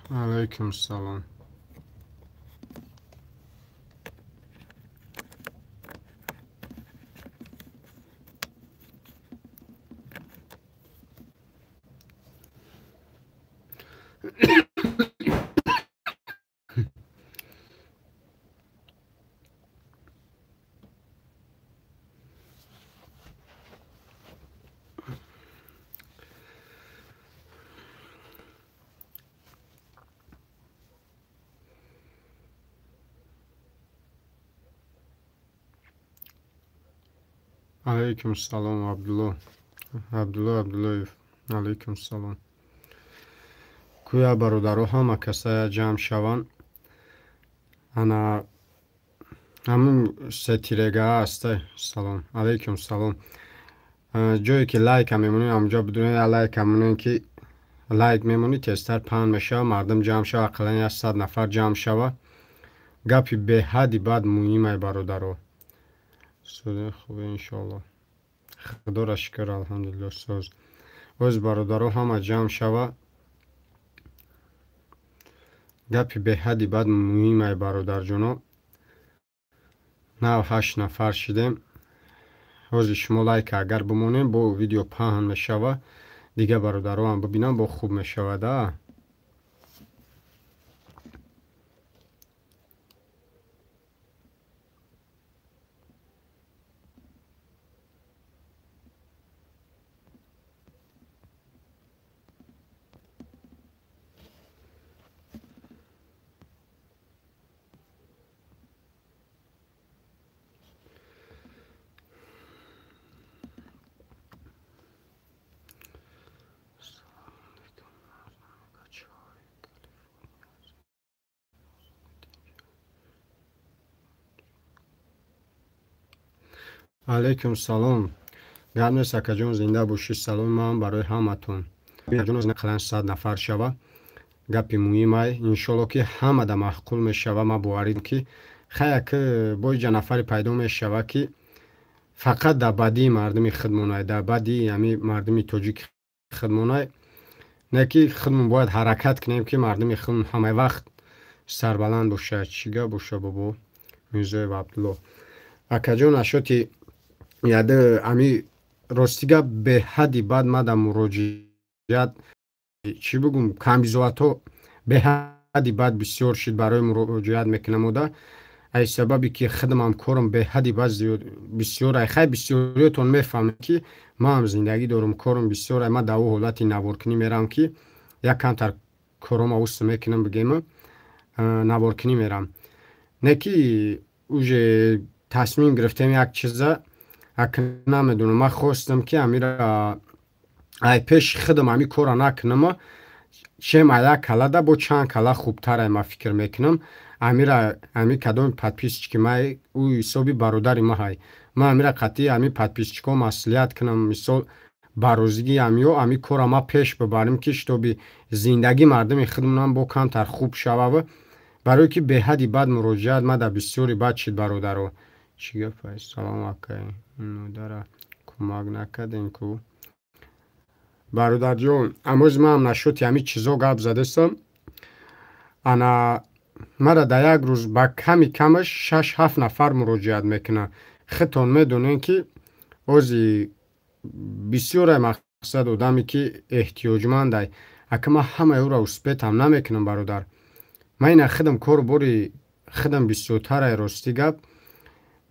Алейкум салом. Алейкум салом, Абдулло. Абдулло Абдуллоев. Алейкум салом. Куя бародаро ҳама касая ҷамъ шаванд. Ана ҳамун сетирега аста. Салом. Алейкум салом. Ҷое ки лайка мемонед, ҳамонҷо бидунед лайка монед ки лайк мемонед, тезтар паҳн мешавад, мардум ҷамъ шава, ақаллан 100 нафар ҷамъ шава. Гапи беҳадди бад муҳимай бародаро. Суде хубе иншоалло. Худоро шукр, алҳамдулилло соз. Оз бародаро ҳама ҷамъ шава. Гапи беҳадди бад муҳимай бародарҷоно. Нав 8 нафар шидем. Ҳозир шумо лайка агар бимонем, бо видео паҳн мешава. Дига бародароам бибинам, бо хуб мешавад, а? Алейкум салом. Гап нест, акаҷон, зинда бошӣ. Салом ман барои ҳаматон. Ақаллан 100 нафар шава. Гапи муҳимай. Иншоалло ки ҳамада маъқул мешава. Ман боварӣ ки хаяк боиҷа нафаре пайдо мешава ки фақат дар бадии мардуми худмонай, дар бадии ҳами мардуми тоҷики худмонай. Не ки худмон бояд ҳаракат кунем ки мардуми худмон ҳамаи вақт сарбаланд бошад. Чӣ гап боша бобо Мирзоев Абдулло. Акаҷон, ашоти яде ами рости гап беҳадди бад ма дар муроҷиат чӣ бигум, камбизоатҳо беҳадди бад бисёр шид барои муроҷиат мекунам ода. Ай сабаби ки худамам корам беҳадди бад зиёд бисёр ай. Хай бисёриётон мефаҳмед ки манам зиндагӣ дорам, корам бисёр ай. Ман дар ӯ ҳолати наворкунӣ мерам ки як камтар корома уст мекунам, бигем наворкунӣ мерам. Не ки уже тасмим гирифтем як чиза, ак намедонам, ман хостам ки амира ай пеши худам ами кора накунам, чем ая калада бо чанд кала хубтар ай ма фикр мекунам. Амира ами кадоми подписчики ма ӯ ҳисоби бародари ма ҳай. Ман амира қатъи ами подписчикҳо маслиҳат кунам, мисол барозигии амиё ами кора ма пеш бибарем ки шитоби зиндагии мардуми худмонам бо камтар хуб шавав. Барое ки беҳадди бад муроҷиат ма дар бисёри бад шид бародаро. Чӣ гап ай? Салом акай. Нодара кӯмак накардем ку. Бародарҷон, амоз ман нашоти ҳами чизо гап задастам. Ана мара дар як рӯз ба ками камаш 6-7 нафар муроҷиат мекунад. Худтон медонед ки ози бисёре мақсад одаме ки эҳтиёҷмандай. Ака ман ҳамаи ӯро успетам намекунам бародар. Ман ина худам кору бори худам бисёртар ай рости гап.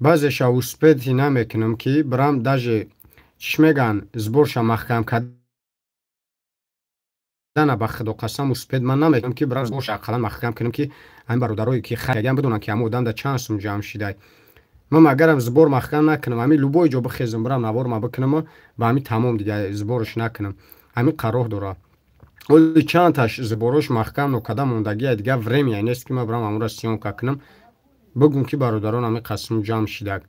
Баъзеша успети намекунам ки бирам даже чиш мегӯянд сборша маҳкам кардана ба худо қасам успеть ман намекунам, ки брат боша, ақаллан маҳкам кунам, ки ҳамин бародарое ки хайрагиам бидонанд, ки ҳамон одам да чанд сум ҷамъ шидай. Ман агарам сбор маҳкам накунам, ҳамин любой ҷо бихезам, бирам навор ма бикунам, ба ҳамин тамом, дига сбор ш накунам. Ҳамин қарор дора. Оли чандташ сбор ош маҳкам нокада мондагия, дига время нест, ки ман бирам ҳамонро съёмка кунам, бигӯм, ки бародарон, ҳамин қасм ҷамъ шидак.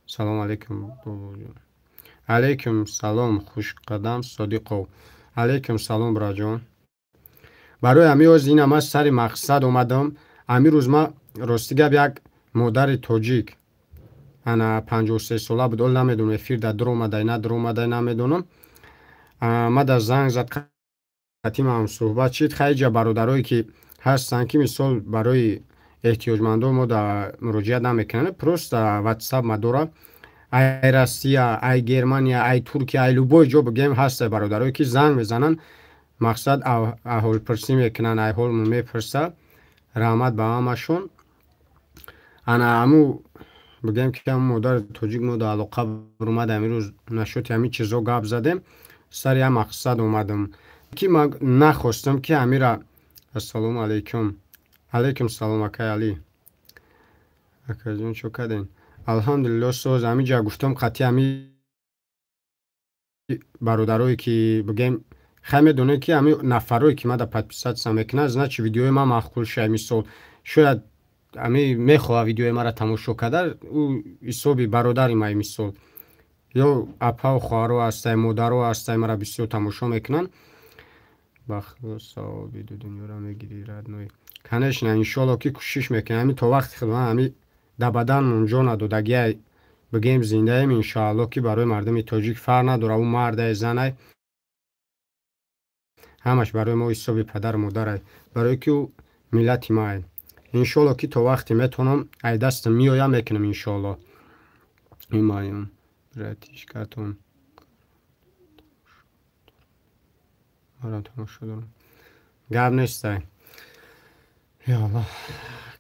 Салому алейкум, бобоҷон. Алейкум салом, Хушқадам Содиқов. Алейкум салом, бираҷон. Барои ҳамин оз ина ман сари мақсад омадам. Ҳамин рӯз ман, рости гап, як модари тоҷик ана 53 сола буд, ол намедонам, эфир да дуромадай, на дуромадай, намедонам. Ма да занг зад, қатимам суҳбат шид. Хайҷа бародарое ки ҳастанд, ки мисол барои эҳтиёҷмандо мо да муроҷиат намекунанд, просто ватсап ма дора. Ай Россия, ай Германия, ай Туркия, ай любой ҷо бигем ҳаста бародарое ки занг мезананд, мақсад аҳолпурсӣ мекунанд, айҳолмон мепурса. Раҳмат ба ҳамашон. Ана аму бигем, ки ҳамун модари тоҷик мо да алоқа баромад. Ҳамин рӯз нашоти ҳамин чизо гап задем, сари ям мақсад омадам, ки ман нахостам, ки ҳамира. Ассалому алайкум. Алайкум салом, акай Алӣ. Акаҷон, чо кардем? Алҳамдулилло, соз. Ҳамин ҷа гуфтам, қатъи ҳами бародарое ки бигем, хай медонед, ки ҳами нафарое ки мада подписаться мекунад, значит, видеои ман маъқул шай. Мисол, шояд ҳами мехоҳа видеои маро тамошо карда, ӯ ҳисоби бародари май, мисол, ё апау хоҳаро ҳастай, модаро ҳастай, мара бисёр тамошо мекунанд. Ба худо савоби ду дунёро мегирӣ, родной. Конечно, иншоалло, ки кӯшиш мекунем. Ҳамин то вақти худованд ҳами да баданмон ҷо надодагиай, бигем, зиндаем, иншоалло, ки барои мардуми тоҷик фарқ надорад, ӯ мардай, занай, ҳамаш барои мо ҳисоби падару модарай, барое ки ӯ миллати маай. Иншоалло, ки то вақте метавонам, ай дастам меоям, мекунам, иншоалло. Имаем, братишка тон маро тамошо дорам, гап нестай. Ё,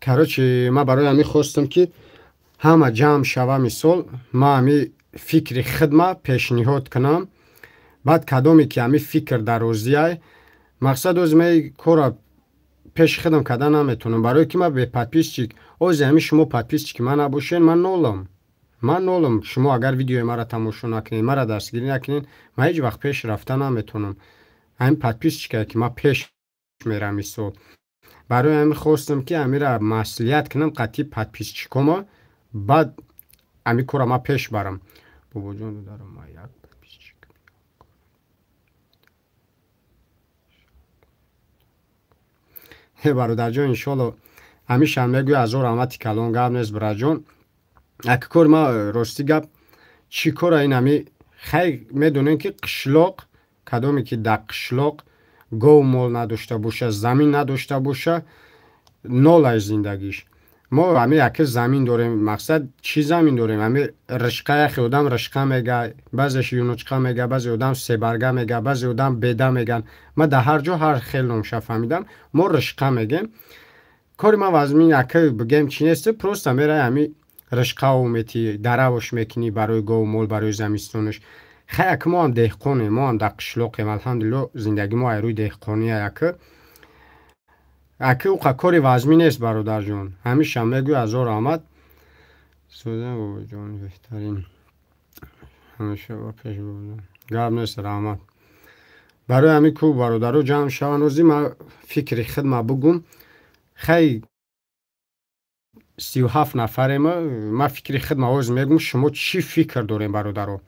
короче, ман барои ҳамин хостам, ки ҳама ҷамъ шава. Мисол, ман ҳами фикри хидма пешниҳод кунам, баъд кадоме ки ҳами фикр дар розиай. Мақсад, ози ман кора пеши худам карда наметавонам, барое ки ман бе подписчик. Ози ҳами шумо подписчик и ман набошед, ман нолам, ман нолам. Шумо агар видеои маро тамошо накунед, маро дастгирӣ накунед, ман ҳеҷ вақт пеш рафта наметавонам. Ҳамин подписчик ае ки ман пеш мерам. Мисол, барои ҳамин хостам, ки ҳамира маслиҳат кунам қатъи подписчик ома, баъд ҳамин кора ман пеш барам. Бобоҷон, додарам, ман як подписчик. Бародарҷон, иншоалло, ҳамишам мегӯя, ҳазор раҳмати калон, гап нест, бираҷон. Аки кори ма, рости гап, чӣ кора ин ҳами хай медонем, ки қишлоқ, кадоме ки дар қишлоқ гов мол надошта боша, замин надошта боша, нолай зиндагиш. Мо ҳами яке замин дорем. Мақсад, чӣ замин дорем? Ҳами ришқа. Яхе одам ришқа мега, баъзеш юнучқа мега, баъзе одам себарга мега, баъзе одам беда меган. Ман дар ҳар ҷо ҳар хел номша фаҳмидам. Мо ришқа мегем. Кори ман вазмин, яке бигем, чӣ нест, просто мерай, ҳами ришқао метӣ, даравош мекунӣ барои гову мол, барои замистонаш. Хай, яке мо ҳам деҳқонем, мо ҳам дар қишлоқем, алҳамдулилло, зиндагии мо айрӯи деҳқония. Яке уқа кори вазмин нест, бародарҷон. Ҳамишам мегӯй, ҳазор раҳмат. Сӯза, бобоҷон, беҳтарин, ҳамеша ба пеш, бобоҷон. Гап нест, раҳмат. Барои ҳамин ку бародаро ҷамъ шаванд. Ози ман фикри хидма бугум. Хай, 37 нафарем. Ман фикри хидма оз мегум, шумо чӣ фикр дорем, бародаро?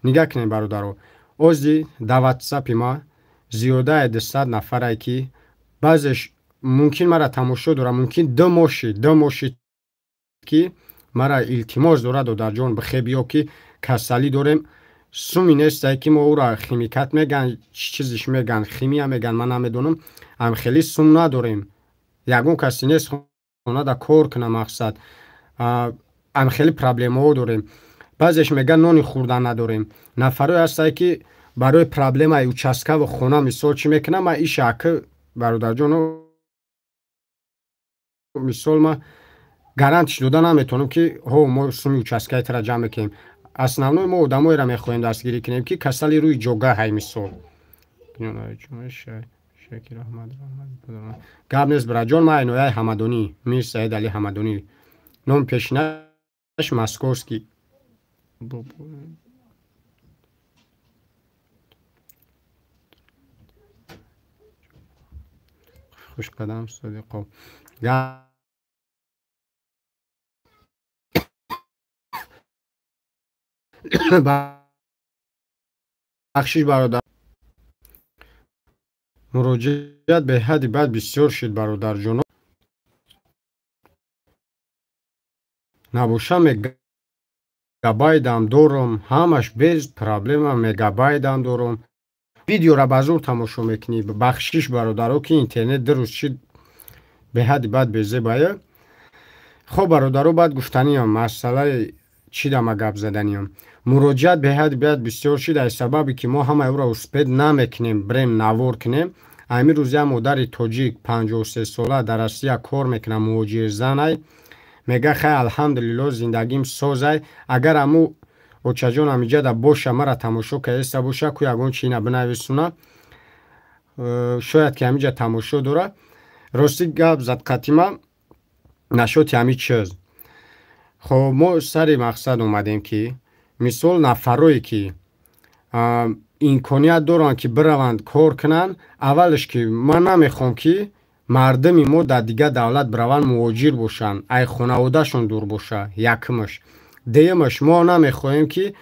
Нигаҳ кунем, бародаро. Ози дар ватсапи ма зиёдаи 200 нафарае, ки баъзеш мумкин мара тамошо дорад, мумкин 2 моҳ шид, ки мара илтимос дорад: «Додарҷон, бихе биё, ки касалӣ дорем, суми нестае, ки мо ӯра химикат меган, чӣ чизиш меган, химия меган, ман намедонам, ам хеле сум надорем, ягон касе нест хонада кор куна». Мақсад, ам хеле проблемаҳо дорем. Баъзеш меган, нони хӯрдан надорем. Нафарое ҳастае, ки барои проблемаи участка ву хона, мисол, чӣ мекунам ман иша, аки бародарҷоно, мисол, ман гарантиш дода наметавонам, ки ҳо, мо суми участка и тара ҷамъ мекунем. Основной мо одамоеро мехоҳем дастгирӣ кунем, ки касали рӯи ҷогаҳай, мисол. Шакир Аҳмад раҳмат. Гап нест, бираҷон, ман Айнояи Ҳамадонӣ, Мир Саид Али Ҳамадонӣ. Номи пешинаш Московский. Хушқадам Содиқов. Бахшиш, бародар, муроҷиат беҳадди бад бисёр шид, бародарҷоно. Набоша мегабайтам дорам, ҳамаш без проблема мегабайтам дорам. Видеора ба зур тамошо мекунӣ. Бахшиш, бародаро, ки интернет дуруст шид, беҳадди бад безебая. Хоб, бародаро, баъд гуфтаниям масъалаи чӣ дама гап заданиям. Муроҷиат беҳадди бад бисёр шид, аз сабабе ки мо ҳамаи ӯро успед намекунем, бирем навор кунем. Ҳамин рӯз як модари тоҷик 53 сола дар Россия кор мекунад, муҳоҷирзанай. Мега хай, алҳамдулилло, зиндагим созай. Агар аму очаҷон ҳамиҷада боша, мара тамошо кардеста боша, ку ягон чи ина бинависуна, шояд ки ҳамиҷа тамошо дора. Рости гап зад қатима нашоти ҳами чиз. Хоб, мо сари мақсад омадем, ки мисол нафарое ки имконият доранд, ки бираванд кор кунанд, аввалаш ки ман намехоҳам, ки мардуми мо дар дигар давлат бираванд, муҳоҷир бошанд, ай хонаводашон дур боша, якумаш. Дуюмаш, мо намехоҳем, ки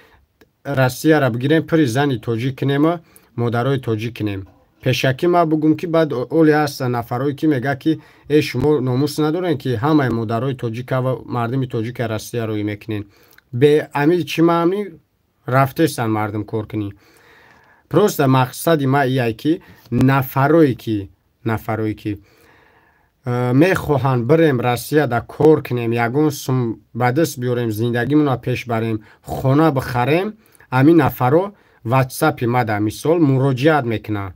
Россияра бигирем, пири зани тоҷик кунему модарои тоҷик кунем. Пешакӣ ман бугум, ки баъд оли ҳастанд нафарое ки мега, ки э, шумо номус надорем, ки ҳамаи модарои тоҷика ва мардуми тоҷика Россия рӯй мекунен. Бе ами чӣ маъни рафтестанд мардум кор кунӣ? Просто мақсади ман ияй, ки нафарое ки мехоҳанд бирем Россияда кор кунем, ягон сум ба даст биёрем, зиндагимонро пеш барем, хона бихарем, ҳамин нафаро ватсапи мада мисол муроҷиат мекунад.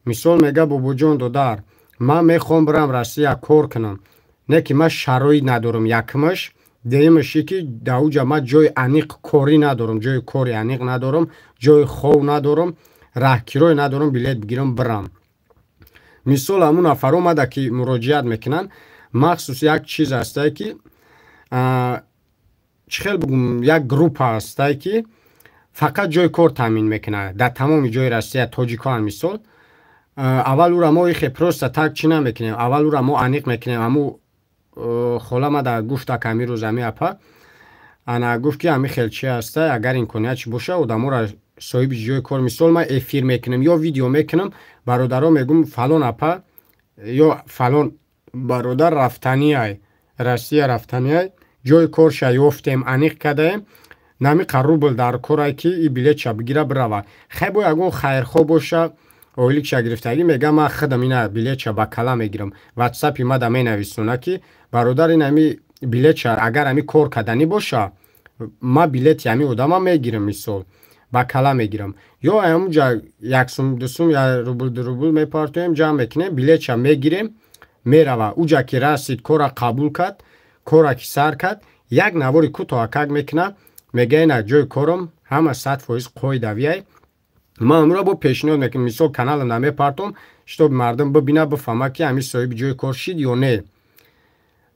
Мисол мега: «Бобоҷон, додар, ман мехоҳам бирам Россия кор кунам, не ки ман шароит надорам, якумаш. Дуюмаш, ки дар уҷа ман ҷои аниқ корӣ надорам, ҷои кори аниқ надорам, ҷои хов надорам, раҳкирой надорам, билет бигирам бирам». Мисол, ҳамун нафар омада ки муроҷиат мекунанд, махсус як чиз ҳастае, ки чӣ хел бугум, як группа ҳастае, ки фақат ҷои кор таъмин мекунад дар тамоми ҷои Россия тоҷикоан. Мисол, аввал ӯра мо ихе просто так чӣ намекунем, аввал ӯра мо аниқ мекунем. Ҳаму хола мада гуфта, ки ҳамин рӯз ҳами апа ана гуфт, ки ҳами хел чи ҳаста, агар имконият чи боша, одаморо соҳиби ҷои кор, мисол, ман эфир мекунам ё видео мекунам, бародаро мегум: фалон апа ё фалон бародар рафтаниай Россия, рафтаниай, ҷои корша ёфтем, аниқ кардаем, намиқа рубл дар корай, ки и билетша бигира бирава. Хай, бо ягон хайрхоҳ боша, ойликша гирифтагӣ, мега: «Ман худам ина билетша ба кала мегирам». Ватсапи мада менависона, ки бародар, ин ами билетша, агар ами кор карданӣ боша, ман билети ҳами одама мегирам, мисол, ба кала мегирам, ё ҳамунҷа як сум, ду сум, як рубл, ду рубл мепартоем, ҷамъ мекунем, билетша мегирем, мерава. Уҷа ки расид, кора қабул кард, кора ки сар кард, як навори кӯтоҳакак мекуна, мега: «Ина ҷои корам, ҳама 100% қоидавиай». Ман амро бо пешниҳод мекунам, мисол, каналам намепартом, чтоб мардум бибина, бифаҳма, ки ҳамин соҳиби ҷои кор шид ё не.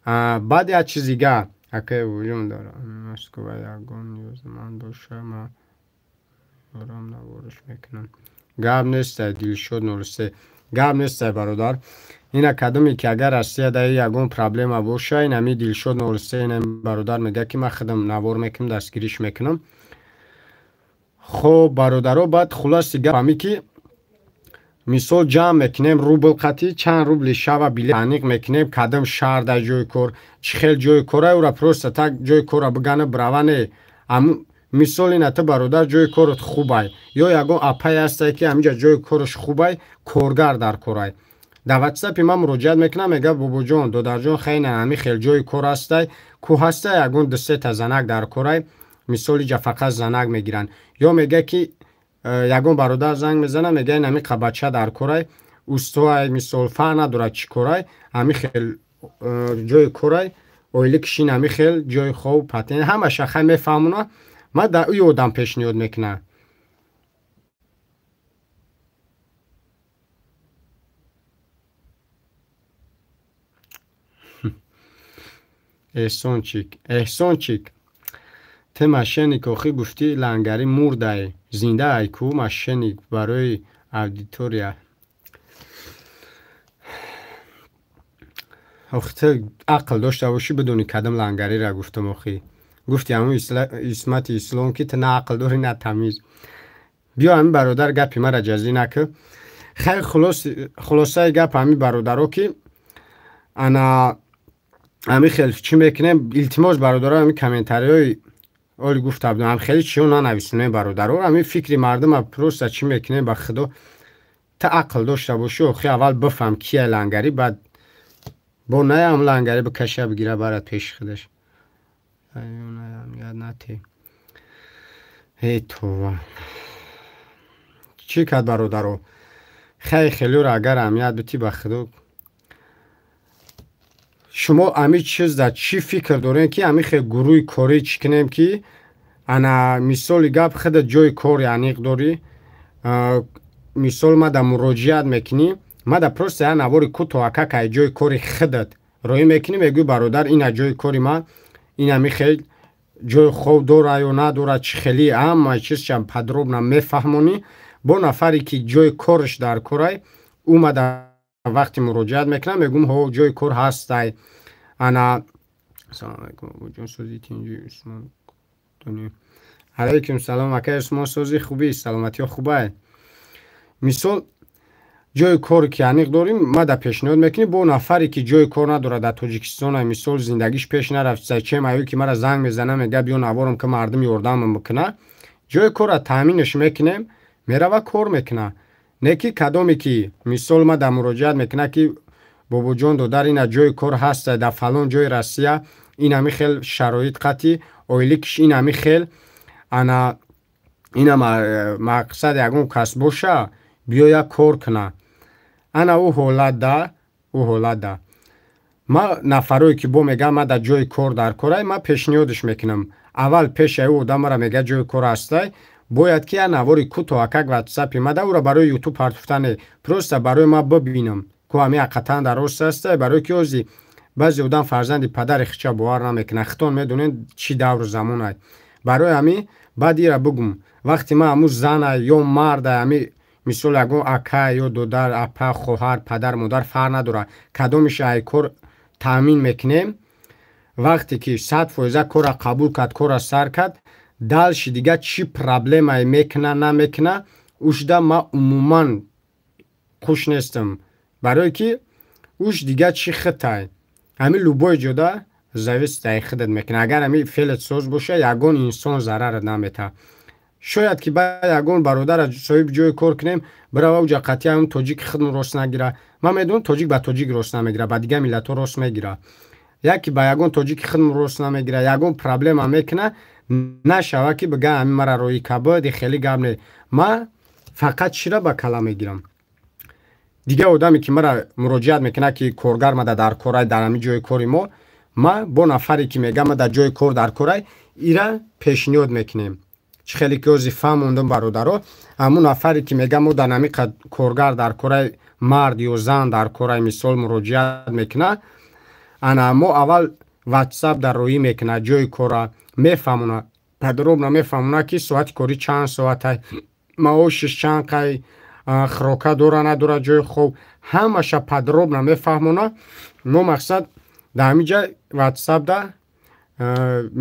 Баъд як чиз дига, акай вуҷум дар Москва ягон ниёзманд боша, ман ёрам навориш мекунам. Гап нестай, Дилшод 03, гап нестай, бародар. Ина кадоме ки агар Россия дар ягон проблема боша, ин ҳами Дилшод 03, ин бародар мега, ки ман худам навор мекунам, дастгириш мекунам. Хоб, бародаро, баъд хулоси гап ҳами, ки мисол ҷамъ мекунем рубл қатӣ, чанд рубли шава, билет аниқ мекунем, кадом шаҳр дар ҷои кор, чӣ хел ҷои кора. Ӯра просто так ҷои кора бигана бирава не. Мисол, ина ту, бародар, ҷои корот хубай, ё ягон апай ҳастае, ки ҳаминҷа ҷои кораш хубай, коргар дар корай, дар ватсапи ман муроҷиат мекунам, мега: «Бобоҷон, додарҷон, хайна ҳами хел ҷои кор ҳастай, ку ҳастай, ягон дусета занак дар корай». Мисол, иҷа фақат занак мегиранд. Ё мега, ки ягон бародар занг мезана, мега: «Ин ҳами қабача дар корай, устоай, мисол, фарқ надорад чӣ корай, ҳами хел ҷои корай, ойликшин ҳами хел, ҷои хов, патент, ҳамаша». Хай, мефаҳмона, ман дар ӯ одам пешниҳод мекунам. Эҳсончик, Эҳсончик, ту мошенник. Охӣ, гуфтӣ лангари мурдай, зинда ай ку мошенник барои аудитория. Охи, ту ақл дошта бошӣ, бидонӣ кадом лангариро гуфтам. Охӣ, гуфти ҳамун Исмати Ислом, ки ту на ақл дорӣ, на тамиз. Биё, ҳамин бародар, гапи мара ҷазӣ накӣ. Хайр, хулосаи гап ҳамин, бародаро, ки ана ҳамин хел чӣ мекунем. Илтимос, бародаро, ҳамин комментариҳои оли гуфта будам, ҳам хеле чиё нанависонем, бародаро. Ҳамин фикри мардума просто чӣ мекунем. Ба худо, ту ақл дошта бошӣ, охи, аввал бифаҳм кия лангари, баъд бо наям лангари бикаша, бигира, барад пеши худаш. Эй това, чӣ кард, бародаро? Хай, хелёро агар аҳамият битӣ, ба худо, шумо ҳамин чизда чӣ фикр дорем, ки ҳамин хел гурӯҳи корӣ чӣ кунем, ки ана мисоли гап, худа ҷои кори аниқ дорӣ, мисол, мада муроҷиат мекунӣ, мада просто як навори кӯтоҳакак ай ҷои кори худат роҳӣ мекунӣ, мегӯӣ: «Бародар, ина ҷои кори ман, ина хел ҷои хоб дора ё надора», чӣ хели ҳама чизча подробно мефаҳмонӣ. Бо нафаре ки ҷои корш дар корай, ӯ мада вақте муроҷиат мекунам, мегӯм: «Ҳо, ҷои кор ҳастай». Ана, ассалому алайкум, абуҷон, сӯзи, тинҷи, Усмон. Алайкум салом, акай Усмон, сӯзи, хубӣ, саломатиҳо хубай. Мисол, ҷои коре ки аниқ дорим, мада пешниҳод мекунӣ. Бо нафаре ки ҷои кор надорад дар Тоҷикистон, мисол, зиндагиш пеш нарафт, зачем аю ки мара занг мезана, мега: «Биё наворам, ки мардум ёрдамам бикуна». Ҷои корра таъминаш мекунем, мерава, кор мекуна. Не ки кадоме ки, мисол, мада муроҷиат мекуна, ки: «Бобоҷон, додар, ина ҷои кор ҳаста дар фалон ҷои Россия, инами хел шароит, қатъи ойликиш инами хел, ана ина мақсад, ягон кас боша, биёя кор куна». Ана ӯ ҳолатда ма нафарое ки бо мегӯям, ма дар ҷои кор дар корай, ма пешниҳодаш мекунам. Аввал пеши ӯ одамара мега: «Ҷои кор ҳастай», бояд ки як навори кӯтоҳакак ватсапи мада, ӯра барои Ютуб партуфтане, просто барои ма бибинам, ку ҳами ҳақиқатан дар рост ҳастай. Барои ки ози баъзе одам фарзанди падари хича бовар намекунад. Хитон медонед, чӣ давру замонай. Барои ҳамин баъд ира бигум, вақте ма ҳамун зана ё марда, ҳами мисол, ягон ака ё додар, апа, хоҳар, падар, модар, фарқ надорад, кадомиша ай кор таъмин мекунем, вақте ки 100% корра қабул кард, корра сар кард, дальше дига чӣ проблемае мекуна, намекуна, ушда ма умуман хуш нестам, барое ки уш дига чӣ хитай. Ҳамин любой ҷода зависит ай худат мекуна. Агар ҳамин феълат соз боша, ягон инсон зарарат намета. Шояд ки баъд ягон бародара соҳиби ҷои кор кунем, бирава уҷа, қатъи ҳамн тоҷики худмон рост нагира. Ман медонам, тоҷик ба тоҷик рост намегира, ба дигар миллатҳо рост мегира. Яке ба ягон тоҷики худмон рост намегира, ягон проблема мекуна, нашава ки бига: «Ҳамин мара роҳи кабуди». Хеле гап не, ма фақат чира ба кала мегирам? Дигар одаме ки мара муроҷиат мекунад, ки коргар мада дар корай дар ҳамин ҷои кори мо, ма бо нафаре ки мега: «Ма дар ҷои кор дар корай», ира пешниҳод мекунем. Чӣ хеле ки ози фаҳмондум, бародаро, ҳамун нафаре ки мега: «Мо дар ҳамин коргар дар корай, мард ё зан дар корай», мисол, муроҷиат мекунад, ана мо аввал ватсап дар роҳӣ мекунад, ҷои кора мефаҳмонад, подробно мефаҳмонад, ки соати корӣ чанд соатай, маошиш чанд қай, хӯрока дора, надора, ҷои хоб, ҳамаша подробно мефаҳмонад. Мо мақсад дар ҳамин ҷа ватсапда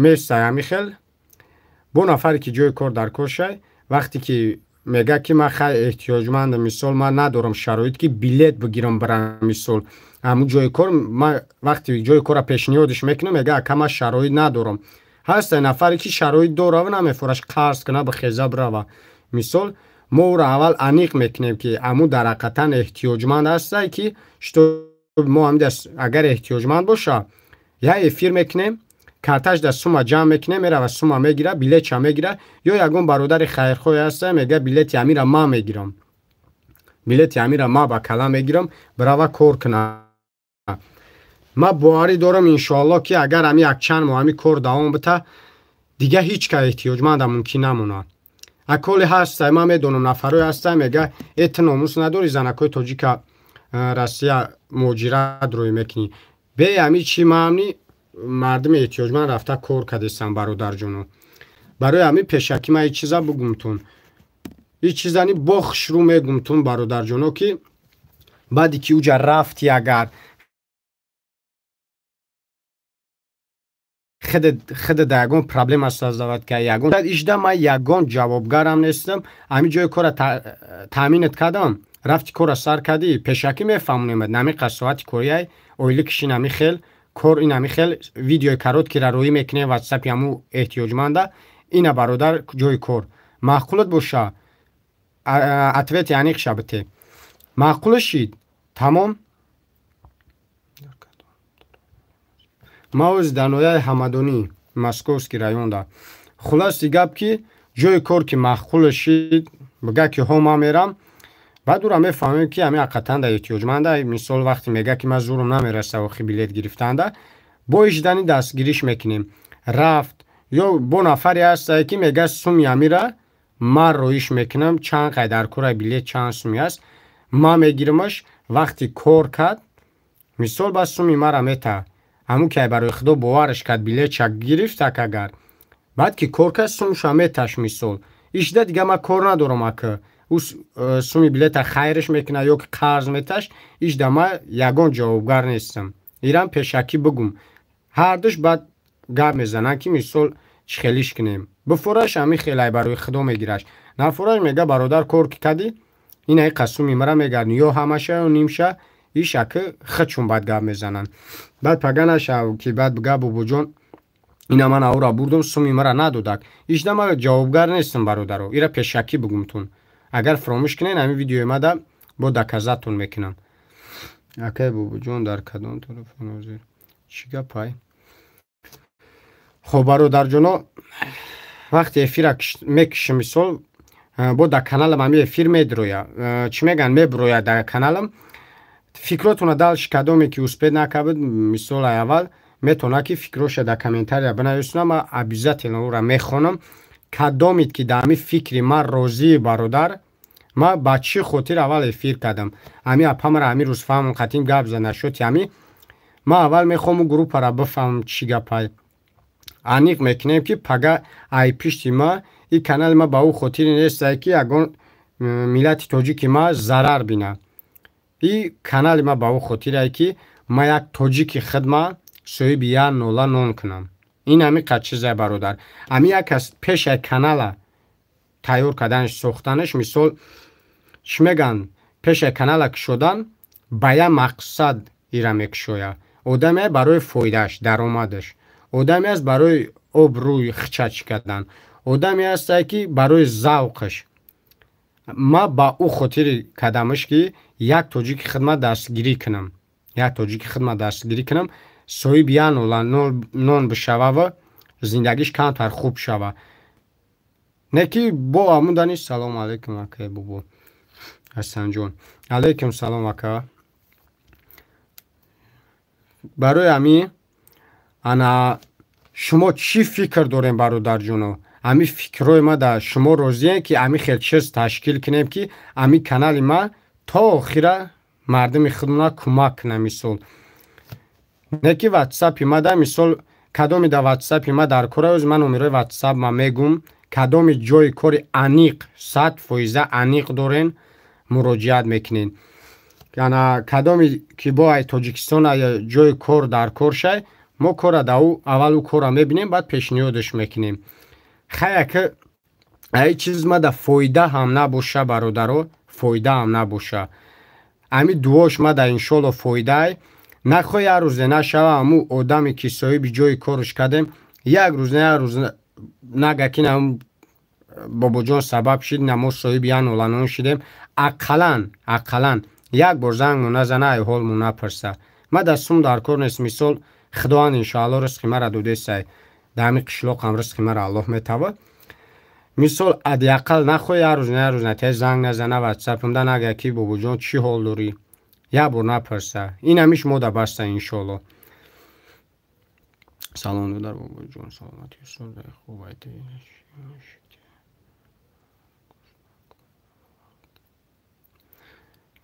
местай. Ҳамин хел бо нафаре ки ҷои кор дар кор шай, вақте ки мега ки: «Ман хай эҳтиёҷмандам, мисол, ман надорам шароит ки билет бигирам барам, мисол, ҳамун ҷои кор», ман вақте ҷои корра пешниҳодаш мекунам, мега: «Ака, ман шароит надорам». Ҳаста нафаре ки шароит дорава, намефораш қарз куна, бихеза, бирава. Мисол, мо ӯро аввал аниқ мекунем, ки ҳамун дар ҳақиқатан эҳтиёҷманд ҳастай, ки что мо агар эҳтиёҷманд боша, як эфир мекунем, карташ дар сума ҷамъ мекунем, мерава, сума мегира, билетча мегира. Ё ягон бародари хайрхоҳе ҳаста, мега: «Билети ҳамира ман мегирам, билети ҳамира ма ба кала мегирам, бирава, кор куна». Ман боварӣ дорам, иншоалло, ки агар ҳами якчанд моҳ ҳами кор давом бита, дига ҳеҷ ка эҳтиёҷманда мумкин намонад. Аколе ҳастай, ман медонам, нафарое ҳастай, мега: «Э, ту номус надорӣ, занакҳои тоҷика Россия муҳоҷират рӯй мекунӣ». Бе ҳами чӣ маъни. мардуми эҳтиёҷманд рафта кор кардестам, бародарҷоно. Барои ҳамин пешакӣ ман ин чиза бугумтун, ин чизани бо хушрӯ мегумтун, бародарҷоно, ки баъде ки уҷа рафти, агар худа да ягон проблема создавад ка ягон ижда, ман ягон ҷавобгарам нестам. Ҳамин ҷои кора таъминат кардам, рафти кора сар кардӣ, пешакӣ мефаҳмонемад, намиқа соати корияй, ойликиш инами хел, кор инами хел, видеои короткира роӣ мекунем ватсапи ҳаму эҳтиёҷманда. Ина, бародар, ҷои кор маъқулат боша, ответи аниқ шабите, маъқулаш шид, тамом. Ма ози дар ноҳияи Ҳамадонӣ, Московский районда. Хулоси гап, ки ҷои кор ки маъқулаш шид, бига ки ҳо, ман мерам. Баъд ура мефаҳмем, ки ҳамин ҳақиқатан да эҳтиёҷманда. Мисол, вақте мега, ки ман зурум намераса охи билет гирифтанда, бо иждани дастгириш мекунем. Рафт ё бо нафаре ҳастае, ки мега, суми амира ман роиш мекунам, чанд қай дар кораи билет, чанд суми аст, ман мегирамаш. Вақти кор кард, мисол, ба суми мара мета. Ҳамун ки барои худо бовараш кард, билетша гирифт, так агар баъд ки кор кард, сумша меташ. Мисол, ишда дига ман кор надорам, ака ӯ суми билета хайраш мекунад ё ки қарз меташ, ишда ман ягон ҷавобгар нестам. Ирам пешакӣ бигум. Ҳардуш баъд гап мезананд, ки мисол чӣ хелиш кунем. Бифораш ҳамин хелай барои худо мегираш, нафораш мега, бародар, кор ки кардӣ, инаи қасуми мара мегардӣ, ё ҳамаша, ё нимша. Иш аки хичун баъд гап мезананд. Баъд пага нашав, ки баъд бига, бобоҷон, ина ман аура бурдум, суми мара надодак. Ишда ман ҷавобгар нестам, бародаро, ира пешакӣ бигумтун. Агар фаромӯш кунед, ҳамин видеои мада бо доказатон мекунам. Акай бобоҷон, дар кадом тараф ҳозир, чӣ гапай? Хоб, бародарҷоно, вақте эфира мекушем, мисол, бо дар каналам ҳамин эфир медроя, чӣ мегӯянд, меброя дар каналам. Фикротона дальше кадоме ки успеть накард, мисол, ай аввал метавонад, ки фикроша дар комментария бинависонам, ман обязательно ӯра мехонам. Кадомед ки дар ҳамин фикри ман розии, бародар, ман ба чӣ хотир аввал эфир кардам, ҳамин апамара ҳамин рӯз фаҳмам, қатъин гап зада нашуд. Ҳамин ман аввал мехоҳам группара бифаҳмам, чӣ гапай. Аниқ мекунем, ки пага ай пишти ма ин канали ма ба ӯ хотире нестае, ки ягон миллати тоҷики ма зарар бина. И канали ма ба ӯ хотирае, ки ма як тоҷики хидма соҳиби як нола нон кунам. Ин ҳамин қад чизае, бародар. Ҳамин як кас пешаи канала тайёр карданаш, сохтанаш, мисол, чӣ мегӯянд, пешаи канала кушодан ба як мақсад ира мекушояд. Одаме барои фоидааш, даромадаш, одаме аст барои обрӯи хичач кардан, одаме ҳастае, ки барои завқаш. Ма ба ӯ хотири кардамаш, ки як тоҷики хидмат дастгирӣ кунам, як тоҷики хидмат дастгирӣ кунам, соҳиби як нола нон бишавава, зиндагиш камтар хуб шава. Не ки бо ҳамун. Салому алайкум, акай бобо Ҳасанҷон. Алайкум салом, ака. Барои ҳамин ана шумо чӣ фикр дорем, бародарҷоно? Ҳамин фикрҳои ма дар шумо розием, ки ҳамин хел чиз ташкил кунем, ки ҳамин канали ма то охира мардуми худмона кӯмак кунам? Мисол, не ки ватсапи ма да, мисол, кадоми да ватсапи ма дар кора, оз ман номерои ватсап ма мегум. Кадоми ҷои кори аниқ, 100% аниқ дорен, муроҷиат мекунен. Ана кадоми ки бо ай Тоҷикистон ҷои кор дар кор шай, мо кора да ӯ аввал ӯ кора мебинем, баъд пешниҳодаш мекунем. Хая ки ай чиз ма да фоида ҳам набоша, бародаро, фоида ҳам набоша, ами дуош ма да иншолло фоидаай. Нахоҳ як рӯзе нашава, ҳамун одаме ки соҳиби ҷои корш кардем, як рӯз не, як рӯз нага, ки нам бобоҷон сабаб шид, на мо соҳиби як ноланон шидем. Ақаллан, ақаллан як бор зангмо назана, ай ҳолмо напурса. Ма да сум дар кор нест. Мисол, худованд иншоалло ризқи мара додесай, дар ҳамин қишлоқам ризқи мара Аллоҳ метава. Мисол, адиақал нахоҳ як рӯз не, як рӯз натиҷа занг назана ватсапамда, нага, ки бобоҷон, чӣ ҳол дорӣ, як бор напурса. Ин ҳамиш мода баста, иншоалло. Салом, додар бобоҷон, саломати хуб.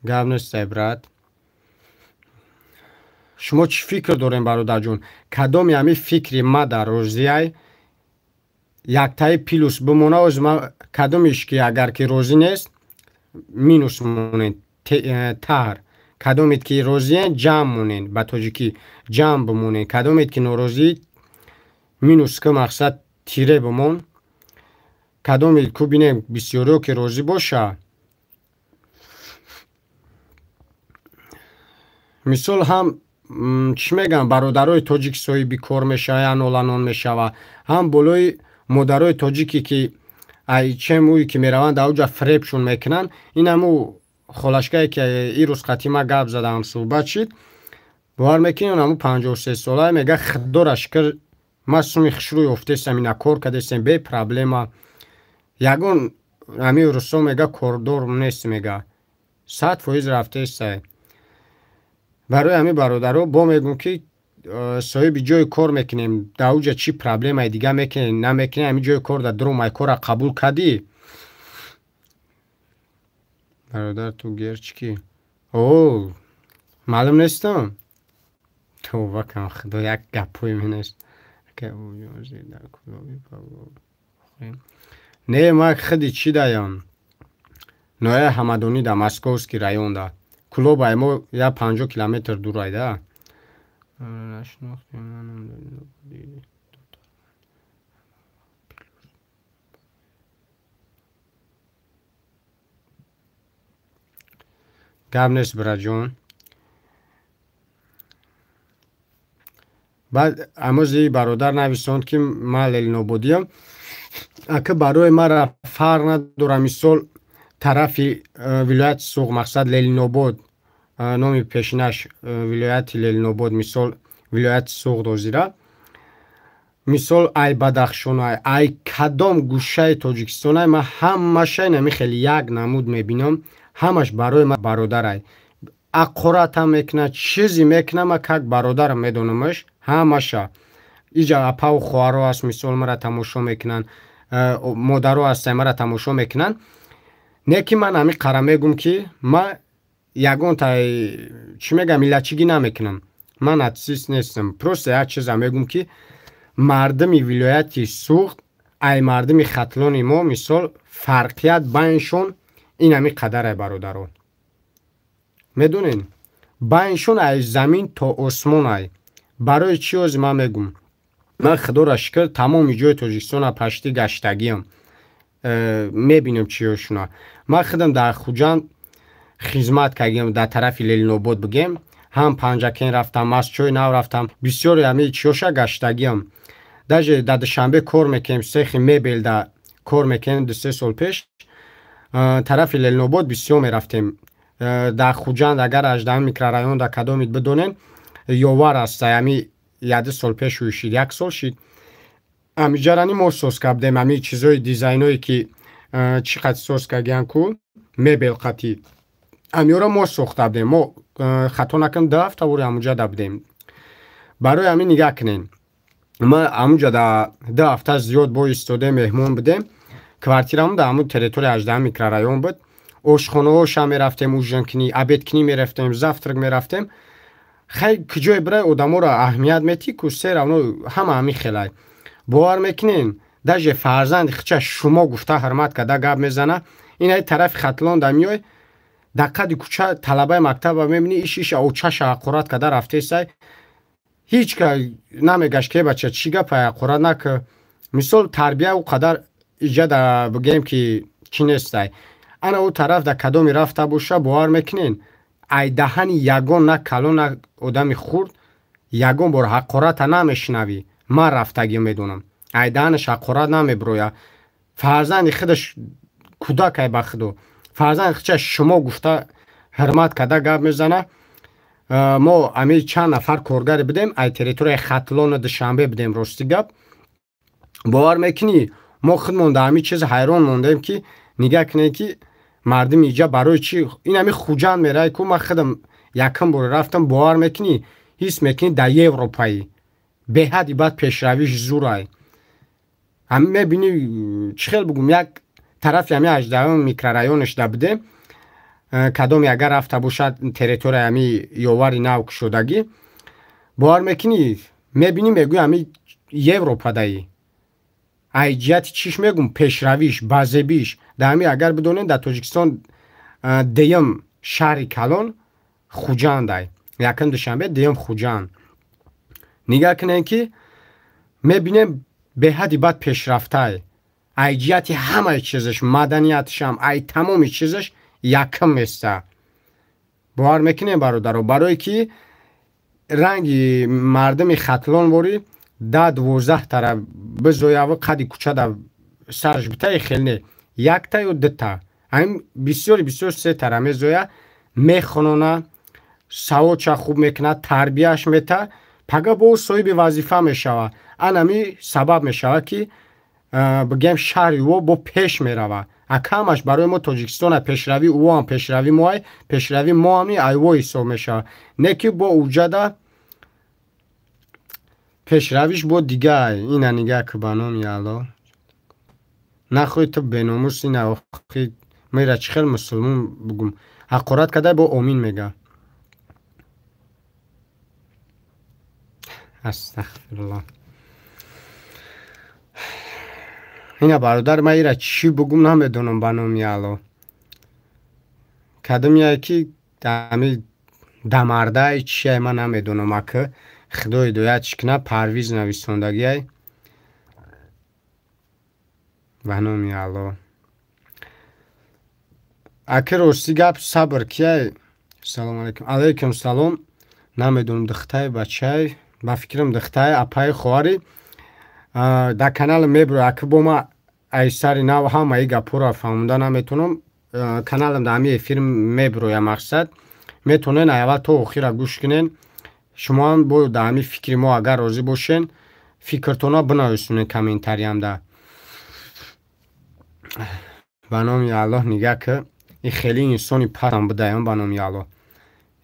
Гап нестай, брат. Шумо чӣ фикр дорем, бародарҷон? Кадоми ҳами фикри ма дар розиай, яктаи плюс бимона. Оз ма кадомиш ки агар ки розӣ нест, минус монед таҳр. Кадомед ки розиен, ҷамъ монед, ба тоҷикӣ ҷамъ бимонед. Кадомед ки норозӣ, минус ки мақсад тире бимон. Кадомед ку бинем, бисёриё ки розӣ боша. Мисол ҳам чӣ мегӯям, бародарои тоҷик соҳиби кор мешава, я ноланон мешава, ҳам болои модарои тоҷике ки ай чем ӯе ки мераванд дар уҷа фиребшон мекунанд. Ин ҳаму холашкае ки ирӯз қатима гап задам, суҳбат шид, бовар мекунед, ҳаму 53 сола мега: «Худора шукр, ман суми хушрӯ ёфтестам, ина кор кардестем бе проблема, ягон ҳамин рӯзҳо мега кордор нест, мега 100% рафтестай». Барои ҳамин, бародаро, бо мегӯм ки соҳиби ҷои кор мекунем, дар уҷа чӣ проблемаи дига мекунем, намекунем, ҳамин ҷои кор дар дурумай кора қабул кардӣ. Бародар, ту герчики? О, маълум нестам, товба кам, худо, як гапҳое менест. Не, ман худи чӣ даям, ноҳияи Ҳамадонӣ да, Московский районда. Кулобай мо я 50 километр дурайда. Нашинохтем. Гап нест, бираҷон. Баъд амози бародар нависонд, ки ман ленинободиям. Ака, барои мара фарқ надорам. Мисол, тарафи вилояти Суғд, мақсад Ленинобод, номи пешинаш вилояти Ленинобод, мисол, вилояти Суғд озира, мисол, ай Бадахшонай, ай кадом гӯшаи Тоҷикистонай, ман ҳамашай нами хеле як намуд мебинам. Ҳамаш барои ман бародарай. Аққоратам мекунад, чизе мекунад, ман как бародарам медонамаш ҳамаша. Иҷа апаву хоҳаро аст, мисол, мара тамошо мекунанд, модаро ҳастанд, мара тамошо мекунанд. Не ки ман ҳамин қара мегӯм, ки ман ягонта, чӣ мегӯям, миллатчигӣ намекунам, ман нацист нестам. Просто як чиза мегӯм, ки мардуми вилояти Суғд ай мардуми Хатлони мо, мисол, фарқият байншон ин ҳамин қадарай, бародаро. Медонед, байншон ай замин то осмон ай. Барои чӣ ози ман мегӯм? Ман, худоро шукр, тамоми ҷои Тоҷикистона почти гаштагиам, мебинам чиёшуна. Ман худам дар Хуҷанд хизмат кардем, дар тарафи Ленинобод бигем, ҳам Панҷакен рафтам, Мастчои Нав рафтам, бисёре ҳамин чиёша гаштагиам. Даже дар Душанбе кор мекунем, цехи мебелда кор мекунем. 2-3 сол пеш тарафи Ленинобод бисёр мерафтем. Дар Хуҷанд, агар 18-ум микрорайон дар кадомид бидонем, Ёвар аст, ҳами яду сол пеш шид, як сол шид, ҳамиҷарани мо соз кардем. Ҳами чизои дизайное ки чӣ қад соз кардиян ку, мебел қатӣ, ҳамиёро мо сохта будем. Мо, хато накунам, 2 ҳафта вори ҳамуҷада будем. Барои ҳамин нигаҳ кунем, ма ҳамуҷа да 2 ҳафта зиёд бо истодем, меҳмон будем. Квартирамон дар ҳамун территорияи 18-ум микрорайон буд. Ошхонаҳоша мерафтем, ужин кунӣ, обед кунӣ мерафтем, завтрак мерафтем. Хай, куҷое бирай, одаморо аҳамият метӣ ку, всё равно ҳама ҳамин хелай. Бовар мекунем, даже фарзанди хича шумо гуфта, ҳурмат карда гап мезана. Инаи тарафи Хатлон да меой, дар қади кӯча талабаи мактаба мебинӣ, иш иша очаша ҳақорат карда рафтесай. Ҳеҷ ка намегашт, ки бача, чӣ гапа, ҳақорат нака. Мисол, тарбия ӯ қадар иҷа да бигӯем, ки чӣ нестай. Ана ӯ тараф да кадоме рафта боша, бовар мекунен, ай даҳани ягон на калон, на одами хурд ягон бор ҳақората намешунавӣ. Ман рафтагиё медонам, ай даҳанаш ҳақорат намебироя. Фарзанди худаш кӯдакай, ба худо, фарзанди худша шумо гуфта, ҳурмат карда гап мезана. Мо ами чанд нафар коргаре будем, ай территорияи Хатлону Душанбе будем. Рости гап, бовар мекунӣ, мо худмон дар ҳамин чиз ҳайрон мондем, ки нигаҳ кунед, ки мардуми иҷа барои чӣ ин ҳами Хуҷанд мерай ку. Ман худам якум бор рафтам, бовар мекунӣ, ҳис мекунӣ дар Европаӣ. Беҳадди баъд пешравиш зурай. Ҳами мебинӣ, чӣ хел бигӯм, як тарафи ҳами 18-ум микрорайонаш да будем. Кадоме агар рафта бошад, территорияи ҳами Ёвари нав кушодагӣ. Бовар мекунӣ, мебинӣ, мегӯӣ ҳами Европадаи. Ай ҷиҳати чиш мегум, пешравиш, базебиш. Дар ҳами агар бидонем, дар Тоҷикистон дуюм шаҳри калон Хуҷандай. Якум Душанбе, дуюм Хуҷанд. Нигаҳ кунем ки мебинем беҳади бад пешрафтай. Ай ҷиҳати ҳамаи чизаш, маданиятшам, ай тамоми чизаш якум места. Бовар мекунем бародаро, барое ки ранги мардуми Хатлон ворӣ 10-12 тара бизояву қади кӯчада сараш битаи хел не, якта ё дута. Ҳамин бисёри бисёр се тара мезоя, мехонона, саводша хуб мекунад, тарбияш мета, пага бо соҳиби вазифа мешава. Анами сабаб мешава ки бигем шаҳри ӯ бо пеш мерава. Акамаш барои мо Тоҷикистона пешравӣ ӯам пешравӣ моай, пешравӣ моами айво ҳисоб мешава. Не ки бо уҷада пешравиш бо дигай. Ина нигаҳ ки ба номи Аллоҳ. Нахоҳи ту беномус, ина охи мера чӣ хел мусулмон бугум. Ҳақорат кадай бо омин мега. Астағфируллоҳ. Ина бародар, ман ира чӣ бугум намедонам ба номи Аллоҳ. Кадом яе ки ами дамардай чие ман намедонам, ака Худо ҳидоят чӣ кунад, Парвиз нависондагиай ба номи Аллоҳ. Ака рости гап сабр кияй. Салом алейкум. Алейкум салом. Намедонам духтай бачай, ба фикрам духтай апаи хоҳари дар канал мебурад. Ака бо ма ай сари нав ҳамаи гапҳоро фаҳмонда наметавонам. Каналам дар ҳамин эфир мебуроя мақсад. Метавонен аввал то охира гӯш кунен. Шумоам бо дар ҳамин фикри мо агар розӣ бошен, фикртона бинависонед комментариямда. Ба номи Аллоҳ нигаҳ ки ин хеле инсони пастам будаям ба номи Аллоҳ.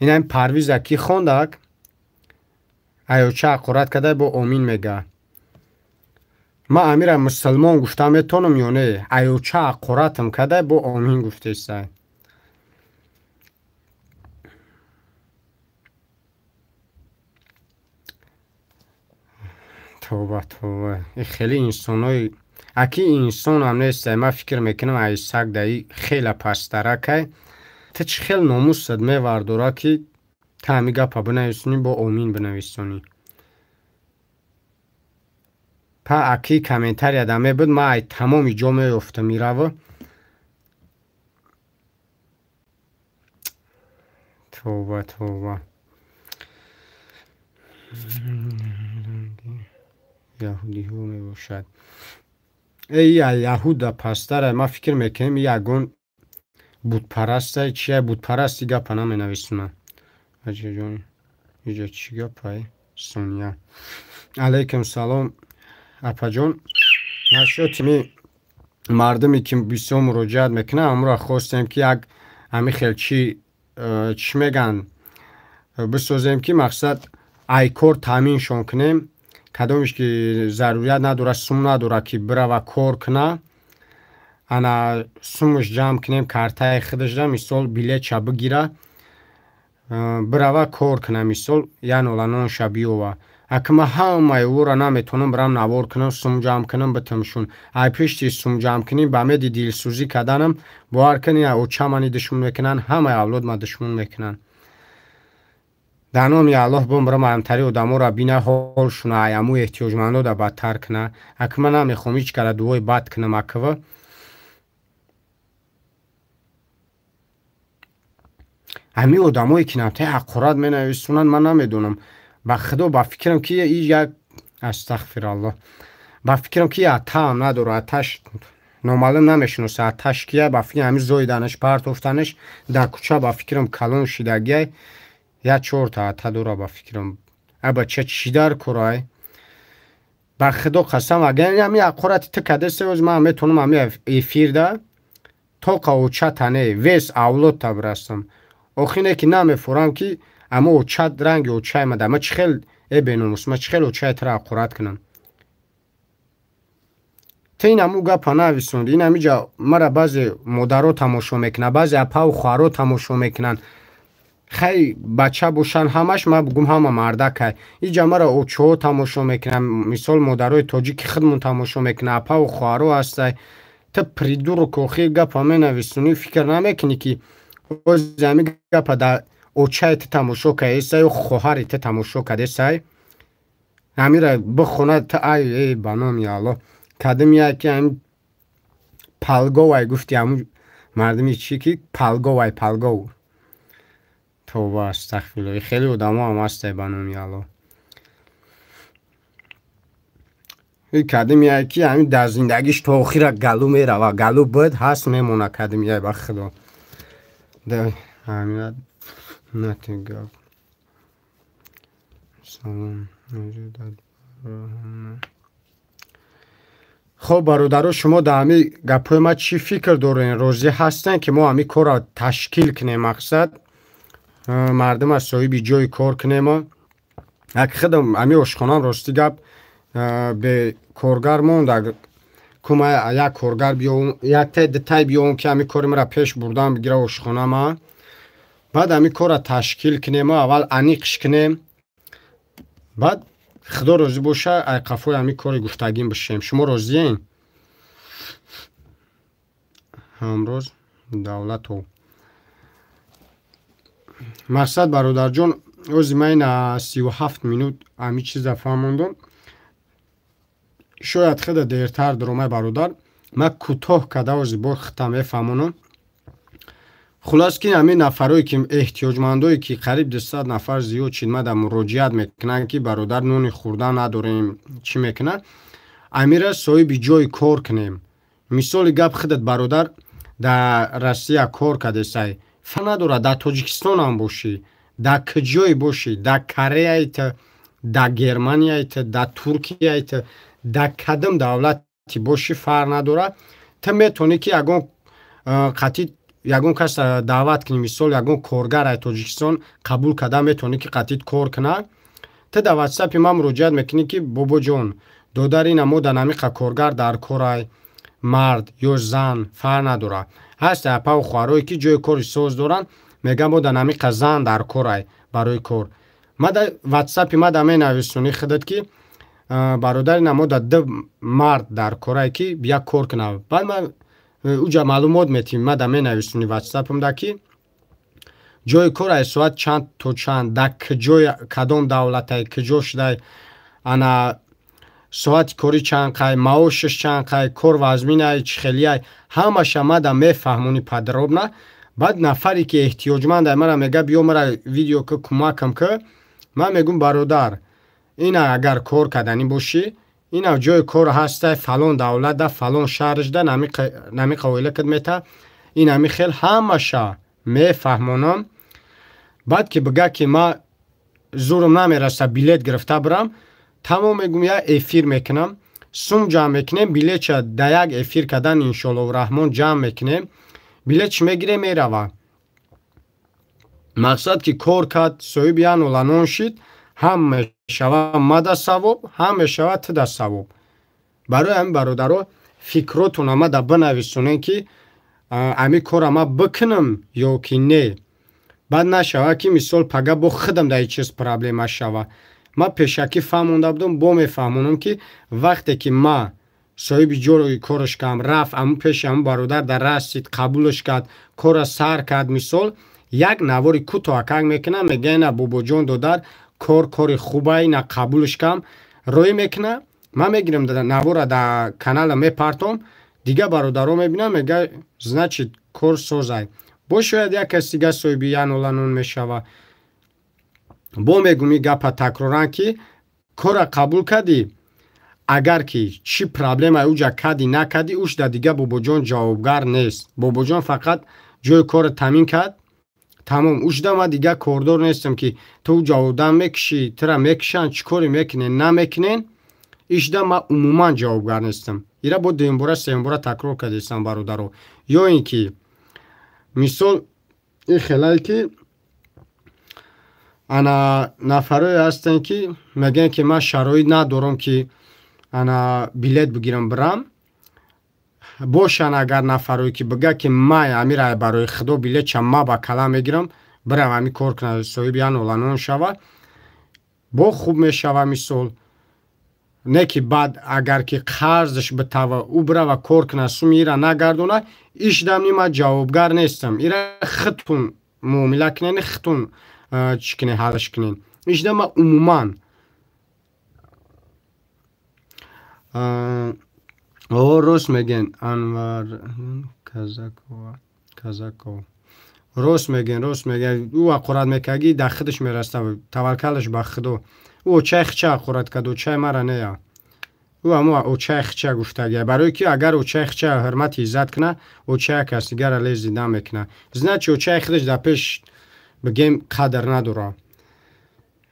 Ин ҳамин Парвиза ки хондак, аёча ҳақорат кадай бо омин мега. Ман амира мусулмон гуфта метавонам ё не? Аёча ҳақоратам кадай бо омин гуфтесай. Тавба, тавба. Ин хеле инсонои аки инсонам нестай. Ман фикр мекунам ай саг даи хела пасттаракай. Ту чӣ хел номусат мевардора ки та ҳами гапа бинависонӣ бо омин бинависонӣ. Па аки комментария да мебуд, ман ай тамоми ҷо меёфтам ираву. Тавба, тавба. Яҳудиҳо мебошад. Эй яҳуда пастара, ман фикр мекунам ягон бутпарастай, чия бутпарасти гапа наменависонам. Аҷаҷон, иҷа чӣ гапай? Сония. Алейкум салом, апаҷон. Нашоти ми мардуме ки бисёр муроҷиат мекунанд, ҳамонро хостем ки як ҳамин хел чӣ мегӯянд бисозем ки мақсад айкор таъминшон кунем. Кадомеш ки зарурият надорад, сум надорад ки бирава кор куна, ана сумаш ҷамъ кунем картаи худашра, мисол билетша бигира, бирава кор куна, мисол як нола нонша биёва. Ака ман ҳамаи ӯро наметавонам бирам навор кунам, сум ҷамъ кунам битамшун. Ай пешти сум ҷамъ кунӣ ба меди дилсӯзӣ карданам, бовар кунӣ оча мани душмун мекунанд, ҳамаи авлод ма душмун мекунанд. Дар номи Аллоҳ бимбирам ҳамтари одаморо бина ҳолшуна, аяму эҳтиёҷмандода бадтар куна. Ака ман намехоҳам ҳеҷ кара дуои бад кунам аква. Ҳамин одамое ки намтаи ҳақорат менависонанд, ман намедонам. Ба Худо ба фикрам ки як астағфираллоҳ. Ба фикрам ки атаам надорад, аташ номаълум намешиноса, аташ кия, ба фикрам ҳамин зоиданаш, партофтанаш дар кӯча ба фикрам калон шидагиай. Я чорта ата дора ба фикрам. Аба ча чӣ дар корай? Ба Худо қасам, агар ҳамин ҳақорати ту кадасе, оз ман метавонам ҳамин эфирда тоқа очата не, вес авлодта бирасам. Охине ки намефорам ки аммо очат ранги очай мада. Ма чӣ хел э беномус, ма чӣ хел очай тура ҳақорат кунам? Ту ин ҳамун гапа нависонди. Ин ҳамиҷа мара баъзе модаро тамошо мекунанд, баъзе апаву хоҳаро тамошо мекунанд. Хай, бача бошан ҳамаш, ман бугум, ҳама мардакай. Иҷа мара очоҳо тамошо мекунам, мисол, модарои тоҷики худмон тамошо мекунам, апаву хоҳаро ҳастай. Ту придурок, охир гапа менависунӣ, фикр намекунӣ, ки ози ҳами гапа да очаи ту тамошо кардесай ё хоҳари ту тамошо кардесай, ҳамира бихона ту. Ай, э, ба номи Алло, кадим яки ҳами палговай гуфти, ҳамун мардуми чӣ ки палговай, палгов. Тоба, астағфирулло, хеле одамо ҳам ҳастай, ба номи Алло. Кадим яки ҳамин дар зиндагиш то охира галу мерава, галу буд, ҳаст, мемона. Кадим яй, ба худо. Гап. Салом. Хоб, бародаро, шумо дар ҳами гапҳои ман чӣ фикр дорен? Розӣ ҳастен, ки мо ҳами корро ташкил кунем? Мақсад, мардум аз соҳиби ҷои кор кунемо. Як худам ҳами ошхонам, рости гап, бе коргар монда. Кума як коргар биём, яктай дутай биём, ки ҳами кори мара пеш бурдан бигира ошхонама. Баъд ҳами корро ташкил кунемо, аввал аниқш кунем, баъд, худо розӣ боша, ай қафои ҳами кори гуфтагим бишем. Шумо розиен? Ҳамроз Давлатов. Мақсад, бародарҷон, ози ман ина 37 минут ҳами чиза фаҳмондам. Шояд хеле дертар дуромай, бародар. Ман кӯтоҳ карда ози бор хита мефаҳмонам. Хулас, ки ҳамин нафарое ки эҳтиёҷмандое, ки қариб 200 нафар зиёд шид, мада муроҷиат мекунанд, ки бародар, нони хӯрдан надорем, чӣ мекунанд, амира соҳиби ҷои кор кунем. Мисоли гап, худат, бародар, дар Россия кор кардесай, фа надорад, дар Тоҷикистонам бошӣ, дар куҷое бошӣ, дар Кореяит, дар Германияит, дар Туркияит, дар кадом давлате бошӣ, фарқ надорад, ту метавонӣ, ки ягон қатъи ягон кас даъват кунӣ. Мисол, ягон коргар ай Тоҷикистон қабул карда метавонӣ, ки қатъит кор кунад. Ту дар Ватсапи ман муроҷиат мекунӣ, ки бобоҷон, додар, ина мо дар намиқа коргар дар корай, мард ё зан, фарқ надорад. Ҳаст апаву хоҳарое, ки ҷои кори соз доранд, мегӯянд, мо дар намиқа зан дар корай барои кор. Ма дар Ватсапи ма да менависонӣ худат, ки бародари, мо да ду мард дар корай, ки бия кор кунад. Баъд ман уҷа маълумот метиҳем. Ма да менависонӣ Ватсапам да, ки ҷои кор ай соат чанд то чанд, дар куҷои, кадом давлатай, куҷо шудай, ана соати корӣ чанд қай, маошаш чанд қай, кор вазминай, чӣ хелияй, ҳамаша ма да мефаҳмонӣ подробно. Баъд нафаре ки эҳтиёҷмандай, мара мега, биё, мара видео ки, кӯмакам ки. Ман мегӯм, бародар, ина агар кор карданӣ бошӣ, ина ҷои кор ҳастай, фалон давлатда, фалон шаҳрашда, намиқа оила кид мета, ин ами хел ҳамаша мефаҳмонам. Баъд ки бига, ки ма зурум намераса билет гирифта бирам, тамом, мегӯм, як эфир мекунам, сум ҷамъ мекунем, билетша да як эфир кардан, иншоаллоҳу раҳмон, ҷамъ мекунем, билетш мегирем, мерава. Мақсад, ки кор кард, соҳиби як нола нон шид, ҳам мешава мада савоб, ҳам мешава туда савоб. Барои ҳамин, бародаро, фикротон ама бинависонем, ки ами кора ма бикунам ё ки не. Баъд нашава, ки мисол, пага бо худам дар чиз проблема шава. Ман пешакӣ фаҳмонда будам, бо мефаҳмонам, ки вақте ки ма соҳиби ҷои кораш кардам, рафт аму пеши аму бародар дар расид, қабулаш кард, кора сар кард, мисол, як навори кӯтоҳакак мекунам, мега, ина, бобоҷон, додар, кор кори хубай, ина қабулаш кам, роӣ мекуна. Ман мегирам, навора дар канала мепартом, дигар бародаро мебинам, мега, значит, кор созай. Бо шояд як кас дига соҳиби як нола нон мешава. Бо мегӯм и гапа такроран, ки кора қабул кардӣ, агар ки чӣ проблема уҷа кардӣ, накардӣ, уш да дига бобоҷон ҷавобгар нест. Бобоҷон фақат ҷои корро таъмин кард, тамом. Ушда ман дига кордор нестам, ки ту ҷавобдан мекушӣ, тура мекушанд, чӣ коре мекунен, намекунен, ишда ман умуман ҷавобгар нестам. Ира бо дуюмбора, сеюмбора такрор кардестам, бародаро. Ё ин ки мисол, ин хелае, ки ана нафарое ҳастанд, ки мегӯянд, ки ман шароит надорам, ки ана билет бигирам, бирам. Бошанд агар нафарое, ки бигӯяд, ки ман амира барои худо билетча ма ба кала мегирам. бирав ҳами кор куна, соҳиби як ноланон шава, бо хуб мешава. Мисол, не ки баъд агар ки қарзаш битава, ӯ бирава кор куна, суми ира нагардона, ишдамни ман ҷавобгар нестам. Ира худтун муомила кунен, худтун чӣ кунен, ҳалш кунен. Ишда ман умуман о рост мегӯен. Анвар Казаков рост мегӯен, рост мегӯен. Ӯ ҳақорат мекард, дар худаш мераста, таваккалаш ба Худо. Ӯ очаи хича ҳақорат кард, очаи мара нея. Ӯ ҳамо очаи хича гуфтагия, барое ки агар очаи хича ҳурмати иззат куна, очаи кас дигара лез дида мекуна. Значит, очаи худаш дар пеш бигем қадр надора.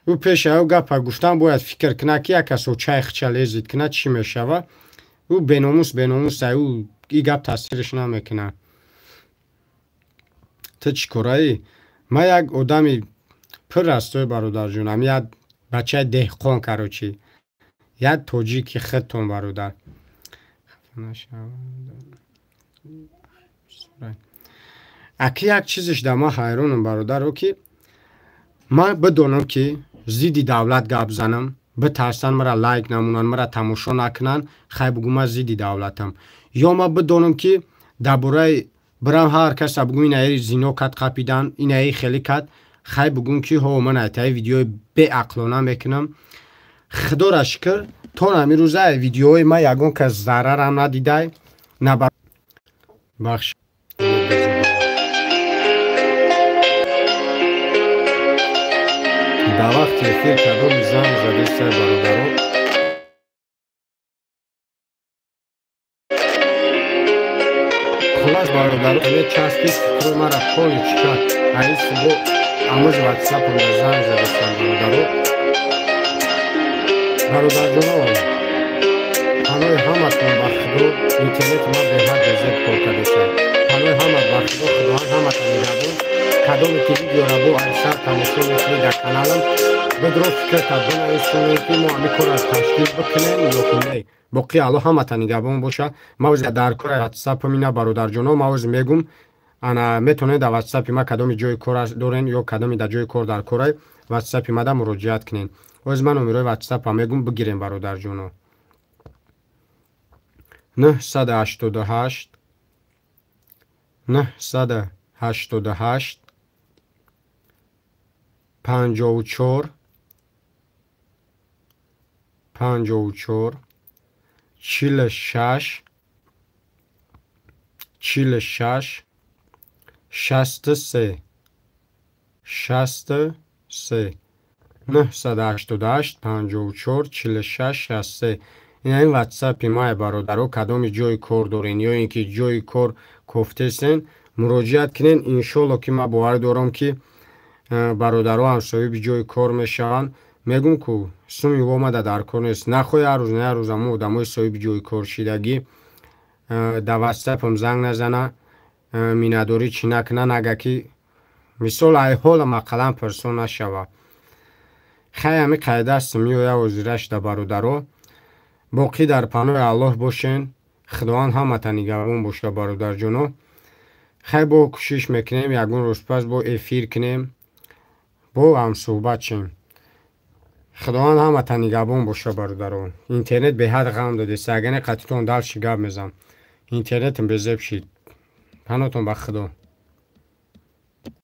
Ӯ пеша ӯ гапа гуфтан бояд фикр куна, ки як кас очаи хича лезид куна, чӣ мешава. Ӯ беномус, беномус, ӯ и гап таъсираш намекуна. Ту чӣ кораӣ? Ман як одами пир ҳастой, бародарҷонам, як бачаи деҳқон, короче, як тоҷики худтон, бародар. Аки як чизеш дар ман ҳайронам, бародаро, ки ман бидонам, ки зидди давлат гап занам, битарсанд, мара лайк намонанд, мара тамошо накунанд, хай бугӯ ман зидди давлатам. Ё ман бидонам, ки дар бораи бирам ҳар каса бугӯм, инаи зино кад қапидан, инаи хеле кад, хай бугӯм, ки ҳо ман айтаи видеои беақлона мекунам. Худоро шукр, то ҳамин рӯза видеои ман ягон кас зарарам надидай. На бахш дар вақти эфир кадоми занг задистай, бародаро? Хулас, бародаро, часпи фикрои мара поли чӣ кард. Аи субо амуз ватсапам занг задистам, бародаро. Бародарҷоно, панои ҳаматон ба Худо. Интернети ман беҳад безеб кор кардеса. Панои ҳамат ба Худо, Худованд ҳаматон нигаҳбон. Кадоме ки видеора бо айсар тамошо мекунед дар каналам, бидро фикр кард, бинависонед, ки мо ҳамин корро ташкил бикунем ё ки не. Боқӣ Аллоҳ ҳаматон нигаҳбон боша. Ман ози дар кори ватсапам ина, бародарҷоно, ман ози мегум, ана метавонед дар ватсапи ман кадоми ҷои кор дорен ё кадоми дар ҷои кор дар корай, ватсапи мада муроҷиат кунед. Ози ман номерои ватсапа мегум, бигирем, бародарҷоно. 988 988 54 54 46 46 63 63. 988 54 46 63. Ин ватсапи май, бародаро. Кадоми ҷои кор дорен ё ин ки ҷои кор кофтесен, муроҷиат кунен. Иншолло, ки ман боварӣ дорам, ки бародаро ҳам соҳиби ҷои кор мешаванд. Мегум ку суми омада дар кор нест. Нахоҳи ҳар рӯз, на ҳар рӯз амо одамои соҳиби ҷои кор шидагӣ дар ватсапам занг назана, миннатдорӣ чӣ накуна, нага ки мисол ай ҳолам ақаллан пирсон нашава. Хай, ҳами қайдастам меоя ҳозира шуда, бародаро. Боқӣ дар паноҳи Аллоҳ бошен. Худованд ҳамата нигаҳбон боша, бародарҷоно. Хай, бо кӯшиш мекунем, ягон рӯз пас бо эфир кунем, бо ҳамсӯҳбат шем. Худованд ҳамата нигаҳбон боша, бародаро. Интернет беҳад ғам додест, агар не қатитон дальше гап мезанам. Интернетам безеб шид. Паноҳтон ба Худо.